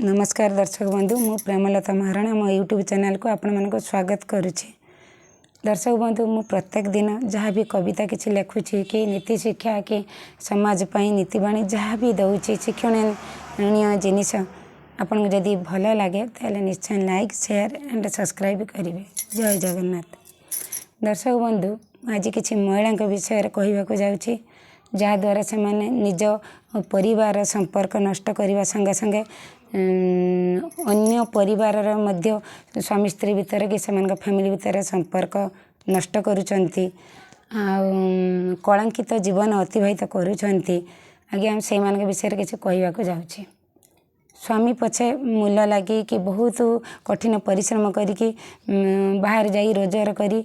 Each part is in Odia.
ନମସ୍କାର ଦର୍ଶକ ବନ୍ଧୁ, ମୁଁ ପ୍ରେମଲତା ମହାରଣା ମୋ ୟୁଟ୍ୟୁବ୍ ଚ୍ୟାନେଲକୁ ଆପଣମାନଙ୍କୁ ସ୍ୱାଗତ କରୁଛି। ଦର୍ଶକ ବନ୍ଧୁ, ମୁଁ ପ୍ରତ୍ୟେକ ଦିନ ଯାହା ବି କବିତା କିଛି ଲେଖୁଛି କି ନୀତି ଶିକ୍ଷା କି ସମାଜ ପାଇଁ ନୀତିବାଣୀ ଯାହା ବି ଦେଉଛି, ଶିକ୍ଷଣୀୟ ଜିନିଷ ଆପଣଙ୍କୁ ଯଦି ଭଲ ଲାଗେ, ତାହେଲେ ନିଶ୍ଚୟ ଲାଇକ୍, ସେୟାର ଆଣ୍ଡ ସବସ୍କ୍ରାଇବ୍ କରିବେ। ଜୟ ଜଗନ୍ନାଥ। ଦର୍ଶକ ବନ୍ଧୁ, ମୁଁ ଆଜି କିଛି ମହିଳାଙ୍କ ବିଷୟରେ କହିବାକୁ ଯାଉଛି, ଯାହାଦ୍ୱାରା ସେମାନେ ନିଜ ପରିବାର ସମ୍ପର୍କ ନଷ୍ଟ କରିବା ସଙ୍ଗେ ସଙ୍ଗେ ଅନ୍ୟ ପରିବାରର ମଧ୍ୟ ସ୍ୱାମୀ ସ୍ତ୍ରୀ ଭିତରେ କି ସେମାନଙ୍କ ଫ୍ୟାମିଲି ଭିତରେ ସମ୍ପର୍କ ନଷ୍ଟ କରୁଛନ୍ତି ଆଉ କଳଙ୍କିତ ଜୀବନ ଅତିବାହିତ କରୁଛନ୍ତି। ଆଜ୍ଞା, ମୁଁ ସେଇମାନଙ୍କ ବିଷୟରେ କିଛି କହିବାକୁ ଯାଉଛି। ସ୍ୱାମୀ ପଛେ ମୂଲ ଲାଗି କି ବହୁତ କଠିନ ପରିଶ୍ରମ କରିକି ବାହାରେ ଯାଇ ରୋଜଗାର କରି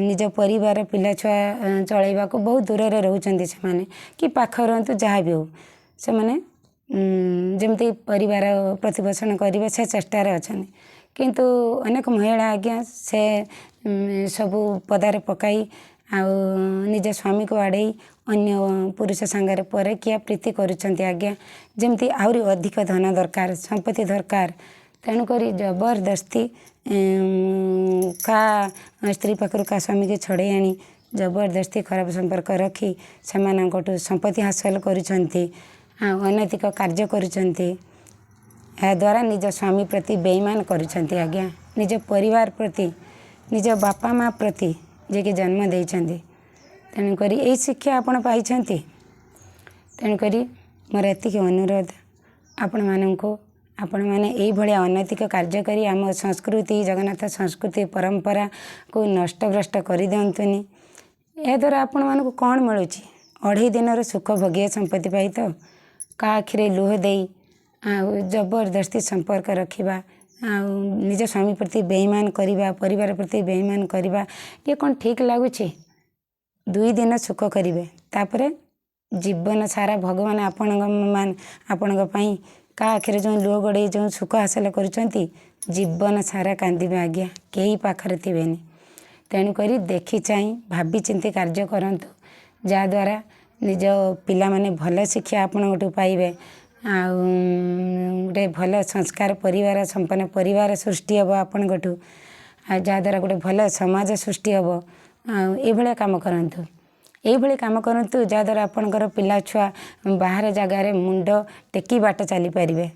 ନିଜ ପରିବାର ପିଲା ଛୁଆ ଚଳାଇବାକୁ ବହୁତ ଦୂରରେ ରହୁଛନ୍ତି ସେମାନେ କି ପାଖ ରୁହନ୍ତୁ, ଯାହା ବି ହେଉ, ସେମାନେ ଯେମିତି ପରିବାର ପ୍ରତିପୋଷଣ କରିବେ ସେ ଚେଷ୍ଟାରେ ଅଛନ୍ତି। କିନ୍ତୁ ଅନେକ ମହିଳା ଆଜ୍ଞା, ସେ ସବୁ ପଦାରେ ପକାଇ ଆଉ ନିଜ ସ୍ୱାମୀକୁ ଆଡ଼େଇ ଅନ୍ୟ ପୁରୁଷ ସାଙ୍ଗରେ ପରକୀୟା ପ୍ରୀତି କରୁଛନ୍ତି ଆଜ୍ଞା। ଯେମିତି ଆହୁରି ଅଧିକ ଧନ ଦରକାର, ସମ୍ପତ୍ତି ଦରକାର, ତେଣୁକରି ଜବରଦସ୍ତି କାହା ସ୍ତ୍ରୀ ପାଖରୁ କାହା ସ୍ୱାମୀକି ଛଡ଼େଇ ଆଣି ଜବରଦସ୍ତି ଖରାପ ସମ୍ପର୍କ ରଖି ସେମାନଙ୍କଠୁ ସମ୍ପତ୍ତି ହାସଲ କରୁଛନ୍ତି ଆଉ ଅନୈତିକ କାର୍ଯ୍ୟ କରୁଛନ୍ତି। ଏହାଦ୍ୱାରା ନିଜ ସ୍ୱାମୀ ପ୍ରତି ବେଇମାନ କରୁଛନ୍ତି ଆଜ୍ଞା, ନିଜ ପରିବାର ପ୍ରତି, ନିଜ ବାପା ମା' ପ୍ରତି, ଯିଏକି ଜନ୍ମ ଦେଇଛନ୍ତି। ତେଣୁକରି ଏଇ ଶିକ୍ଷା ଆପଣ ପାଇଛନ୍ତି। ତେଣୁକରି ମୋର ଏତିକି ଅନୁରୋଧ ଆପଣମାନଙ୍କୁ, ଆପଣମାନେ ଏଇଭଳିଆ ଅନୈତିକ କାର୍ଯ୍ୟ କରି ଆମ ସଂସ୍କୃତି, ଜଗନ୍ନାଥ ସଂସ୍କୃତି ପରମ୍ପରାକୁ ନଷ୍ଟଭ୍ରଷ୍ଟ କରିଦିଅନ୍ତୁନି। ଏହାଦ୍ୱାରା ଆପଣମାନଙ୍କୁ କ'ଣ ମିଳୁଛି? ଅଢ଼େଇ ଦିନର ସୁଖ ଭୋଗିଆ ସମ୍ପତ୍ତି ପାଇ ତ କାହା ଆଖିରେ ଲୁହ ଦେଇ ଆଉ ଜବରଦସ୍ତି ସମ୍ପର୍କ ରଖିବା ଆଉ ନିଜ ସ୍ୱାମୀ ପ୍ରତି ବେଇମାନ କରିବା, ପରିବାର ପ୍ରତି ବେଇମାନ କରିବା, ଇଏ କ'ଣ ଠିକ୍ ଲାଗୁଛି? 2 ଦିନ ସୁଖ କରିବେ, ତାପରେ ଜୀବନ ସାରା ଭଗବାନ ଆପଣଙ୍କ ମାନେ ଆପଣଙ୍କ ପାଇଁ କାହା ଆଖିରେ ଯେଉଁ ଲୁହ ଗଡ଼େଇ ଯେଉଁ ସୁଖ ହାସଲ କରୁଛନ୍ତି, ଜୀବନ ସାରା କାନ୍ଦିବେ ଆଜ୍ଞା, କେହି ପାଖରେ ଥିବେନି। ତେଣୁକରି ଦେଖି ଚାହିଁ ଭାବି ଚିନ୍ତି କାର୍ଯ୍ୟ କରନ୍ତୁ, ଯାହାଦ୍ୱାରା ନିଜ ପିଲାମାନେ ଭଲ ଶିକ୍ଷା ଆପଣଙ୍କଠୁ ପାଇବେ ଆଉ ଗୋଟେ ଭଲ ସଂସ୍କାର ପରିବାର, ସମ୍ପନ୍ନ ପରିବାର ସୃଷ୍ଟି ହେବ ଆପଣଙ୍କଠୁ ଆଉ ଯାହାଦ୍ୱାରା ଗୋଟେ ଭଲ ସମାଜ ସୃଷ୍ଟି ହେବ। ଆଉ ଏଇଭଳିଆ କାମ କରନ୍ତୁ, ଏଇଭଳି କାମ କରନ୍ତୁ, ଯାହାଦ୍ୱାରା ଆପଣଙ୍କର ପିଲା ଛୁଆ ବାହାର ଜାଗାରେ ମୁଣ୍ଡ ଟେକି ବାଟ ଚାଲିପାରିବେ।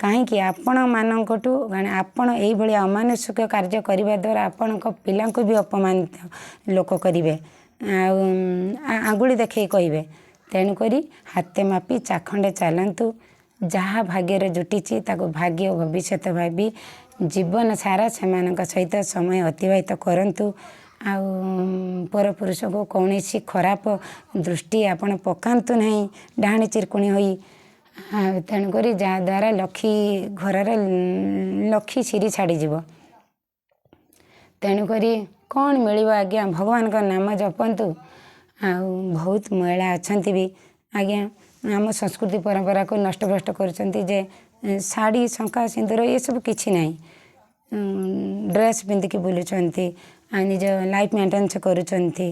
କାହିଁକି ଆପଣମାନଙ୍କଠୁ ମାନେ ଆପଣ ଏଇଭଳିଆ ଅମାନୁଷିକ କାର୍ଯ୍ୟ କରିବା ଦ୍ୱାରା ଆପଣଙ୍କ ପିଲାଙ୍କୁ ବି ଅପମାନିତ ଲୋକ କରିବେ ଆଉ ଆଙ୍ଗୁଳି ଦେଖେଇ କହିବେ। ତେଣୁକରି ହାତେ ମାପି ଚାଖଣ୍ଡେ ଚାଲନ୍ତୁ। ଯାହା ଭାଗ୍ୟରେ ଜୁଟିଛି ତାକୁ ଭାଗ୍ୟ ଭବିଷ୍ୟତ ଭାବି ଜୀବନ ସାରା ସେମାନଙ୍କ ସହିତ ସମୟ ଅତିବାହିତ କରନ୍ତୁ। ଆଉ ପରପୁରୁଷକୁ କୌଣସି ଖରାପ ଦୃଷ୍ଟି ଆପଣ ପକାନ୍ତୁ ନାହିଁ ଡାହାଣୀ ଚିରକୁଣି ହୋଇ। ଆଉ ତେଣୁକରି ଯାହାଦ୍ୱାରା ଲକ୍ଷୀ ଘରର ଲକ୍ଷୀ ଶିରି ଛାଡ଼ିଯିବ। ତେଣୁକରି କ'ଣ ମିଳିବ ଆଜ୍ଞା? ଭଗବାନଙ୍କ ନାମ ଜପନ୍ତୁ। ଆଉ ବହୁତ ମହିଳା ଅଛନ୍ତି ବି ଆଜ୍ଞା, ଆମ ସଂସ୍କୃତି ପରମ୍ପରାକୁ ନଷ୍ଟଭ୍ରଷ୍ଟ କରୁଛନ୍ତି ଯେ ଶାଢ଼ୀ, ଶଙ୍ଖା, ସିନ୍ଦୁର ଏସବୁ କିଛି ନାହିଁ, ଡ୍ରେସ୍ ପିନ୍ଧିକି ବୁଲୁଛନ୍ତି ଆଉ ନିଜ ଲାଇଫ୍ ମେଣ୍ଟେନାନ୍ସ କରୁଛନ୍ତି।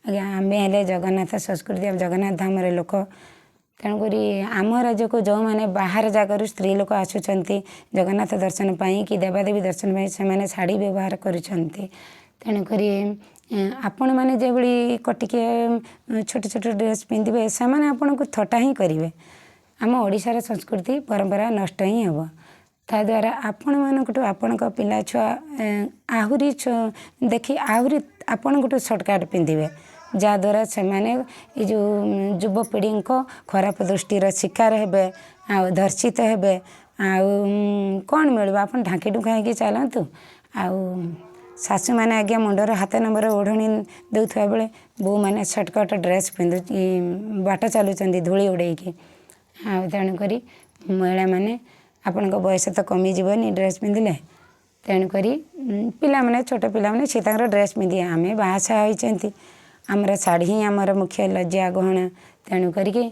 ଆଜ୍ଞା, ଆମେ ହେଲେ ଜଗନ୍ନାଥ ସଂସ୍କୃତି ଆଉ ଜଗନ୍ନାଥ ଧାମର ଲୋକ। ତେଣୁକରି ଆମ ରାଜ୍ୟକୁ ଯେଉଁମାନେ ବାହାର ଜାଗାରୁ ସ୍ତ୍ରୀ ଲୋକ ଆସୁଛନ୍ତି ଜଗନ୍ନାଥ ଦର୍ଶନ ପାଇଁ କି ଦେବାଦେବୀ ଦର୍ଶନ ପାଇଁ, ସେମାନେ ଶାଢ଼ୀ ବ୍ୟବହାର କରୁଛନ୍ତି। ତେଣୁକରି ଆପଣମାନେ ଯେଭଳି କଟିକିଆ ଛୋଟ ଛୋଟ ଡ୍ରେସ୍ ପିନ୍ଧିବେ, ସେମାନେ ଆପଣଙ୍କୁ ଥଟ୍ଟା ହିଁ କରିବେ। ଆମ ଓଡ଼ିଶାର ସଂସ୍କୃତି ପରମ୍ପରା ନଷ୍ଟ ହିଁ ହେବ। ତାଦ୍ୱାରା ଆପଣମାନଙ୍କଠୁ ଆପଣଙ୍କ ପିଲା ଛୁଆ ଆହୁରି ଦେଖି ଆହୁରି ଆପଣଙ୍କଠୁ ସର୍ଟକଟ୍ ପିନ୍ଧିବେ, ଯାହାଦ୍ୱାରା ସେମାନେ ଏ ଯେଉଁ ଯୁବପିଢ଼ିଙ୍କ ଖରାପ ଦୃଷ୍ଟିର ଶିକାର ହେବେ ଆଉ ଧର୍ଷିତ ହେବେ। ଆଉ କ'ଣ ମିଳିବ? ଆପଣ ଢାଙ୍କି ଢୁଙ୍କା ହେଇକି ଚାଲନ୍ତୁ। ଆଉ ଶାଶୁମାନେ ଆଜ୍ଞା ମୁଣ୍ଡରେ ହାତ ନମ୍ବର ଓଢ଼ଣୀ ଦେଉଥିବା ବେଳେ ବୋହୂମାନେ ସର୍ଟକଟ୍ ଡ୍ରେସ୍ ପିନ୍ଧୁ ବାଟ ଚାଲୁଛନ୍ତି ଧୂଳି ଉଡ଼େଇକି। ଆଉ ତେଣୁକରି ମହିଳାମାନେ, ଆପଣଙ୍କ ବୟସ ତ କମିଯିବନି ଡ୍ରେସ୍ ପିନ୍ଧିଲେ। ତେଣୁକରି ପିଲାମାନେ, ଛୋଟ ପିଲାମାନେ ସେ ତାଙ୍କର ଡ୍ରେସ୍ ପିନ୍ଧିବେ। ଆମେ ବାହାସାହା ହେଇଛନ୍ତି, ଆମର ଶାଢ଼ୀ ହିଁ ଆମର ମୁଖ୍ୟ ଲଜ୍ଜା ଗହଣା। ତେଣୁ କରିକି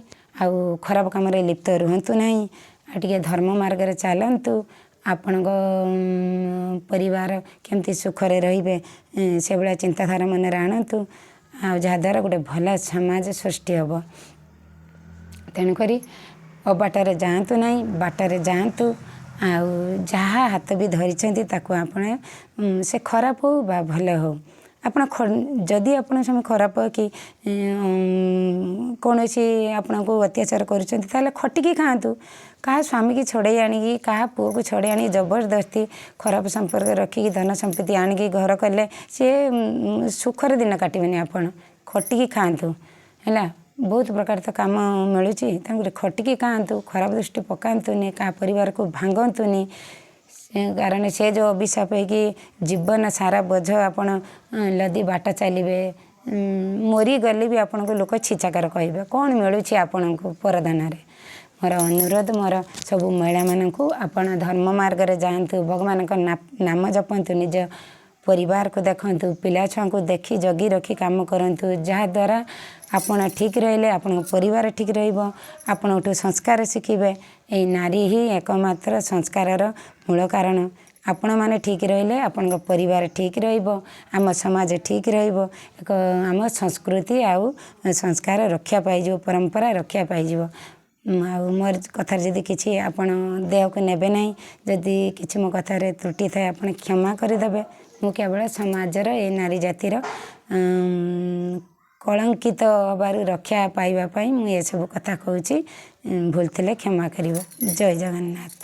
ଆଉ ଖରାପ କାମରେ ଲିପ୍ତ ରୁହନ୍ତୁ ନାହିଁ ଆଉ ଟିକେ ଧର୍ମ ମାର୍ଗରେ ଚାଲନ୍ତୁ। ଆପଣଙ୍କ ପରିବାର କେମିତି ସୁଖରେ ରହିବେ, ସେଭଳିଆ ଚିନ୍ତାଧାରା ମନରେ ଆଣନ୍ତୁ ଆଉ ଯାହାଦ୍ୱାରା ଗୋଟେ ଭଲ ସମାଜ ସୃଷ୍ଟି ହେବ। ତେଣୁକରି ଅବାଟରେ ଯାଆନ୍ତୁ ନାହିଁ, ବାଟରେ ଯାଆନ୍ତୁ। ଆଉ ଯାହା ହାତ ବି ଧରିଛନ୍ତି ତାକୁ ଆପଣ, ସେ ଖରାପ ହେଉ ବା ଭଲ ହେଉ, ଆପଣ ଯଦି ଆପଣଙ୍କ ସ୍ୱାମୀ ଖରାପ କି କୌଣସି ଆପଣଙ୍କୁ ଅତ୍ୟାଚାର କରୁଛନ୍ତି, ତାହେଲେ ଖଟିକି ଖାଆନ୍ତୁ। କାହା ସ୍ୱାମୀକି ଛଡ଼େଇ ଆଣିକି, କାହା ପୁଅକୁ ଛଡ଼େଇ ଆଣିକି, ଜବରଦସ୍ତି ଖରାପ ସମ୍ପର୍କ ରଖିକି ଧନ ସମ୍ପତ୍ତି ଆଣିକି ଘର କଲେ ସିଏ ସୁଖରେ ଦିନ କାଟିବେନି। ଆପଣ ଖଟିକି ଖାଆନ୍ତୁ, ହେଲା। ବହୁତ ପ୍ରକାର ତ କାମ ମିଳୁଛି, ତେଣୁକରି ଖଟିକି ଖାଆନ୍ତୁ। ଖରାପ ଦୃଷ୍ଟି ପକାନ୍ତୁନି, କାହା ପରିବାରକୁ ଭାଙ୍ଗନ୍ତୁନି। କାରଣ ସେ ଯେଉଁ ଅଭିଶାପ ହେଇକି ଜୀବନ ସାରା ବୋଝ ଆପଣ ଲଦି ବାଟ ଚାଲିବେ, ମରିଗଲେ ବି ଆପଣଙ୍କୁ ଲୋକ ଛିଛାକର କହିବେ। କ'ଣ ମିଳୁଛି ଆପଣଙ୍କୁ ପରଧନରେ? ମୋର ଅନୁରୋଧ ମୋର ସବୁ ମହିଳାମାନଙ୍କୁ, ଆପଣ ଧର୍ମ ମାର୍ଗରେ ଯାଆନ୍ତୁ, ଭଗବାନଙ୍କ ନାମ ଜପନ୍ତୁ, ନିଜ ପରିବାରକୁ ଦେଖନ୍ତୁ, ପିଲା ଛୁଆଙ୍କୁ ଦେଖି ଜଗି ରଖି କାମ କରନ୍ତୁ। ଯାହାଦ୍ୱାରା ଆପଣ ଠିକ୍ ରହିଲେ ଆପଣଙ୍କ ପରିବାର ଠିକ୍ ରହିବ, ଆପଣଙ୍କଠୁ ସଂସ୍କାର ଶିଖିବେ। ଏଇ ନାରୀ ହିଁ ଏକମାତ୍ର ସଂସ୍କାରର ମୂଳ କାରଣ। ଆପଣମାନେ ଠିକ୍ ରହିଲେ ଆପଣଙ୍କ ପରିବାର ଠିକ୍ ରହିବ, ଆମ ସମାଜ ଠିକ୍ ରହିବ, ଏକ ଆମ ସଂସ୍କୃତି ଆଉ ସଂସ୍କାର ରକ୍ଷା ପାଇଯିବ, ପରମ୍ପରା ରକ୍ଷା ପାଇଯିବ। ଆଉ ମୋର କଥାରେ ଯଦି କିଛି ଆପଣ ଦେହକୁ ନେବେ ନାହିଁ, ଯଦି କିଛି ମୋ କଥାରେ ତ୍ରୁଟି ଥାଏ, ଆପଣ କ୍ଷମା କରିଦେବେ। ମୁଁ କେବଳ ସମାଜର ଏ ନାରୀ ଜାତିର କଳଙ୍କିତ ହେବାରୁ ରକ୍ଷା ପାଇବା ପାଇଁ ମୁଁ ଏସବୁ କଥା କହୁଛି। ଭୁଲ ଥିଲେ କ୍ଷମା କରିବ। ଜୟ ଜଗନ୍ନାଥ।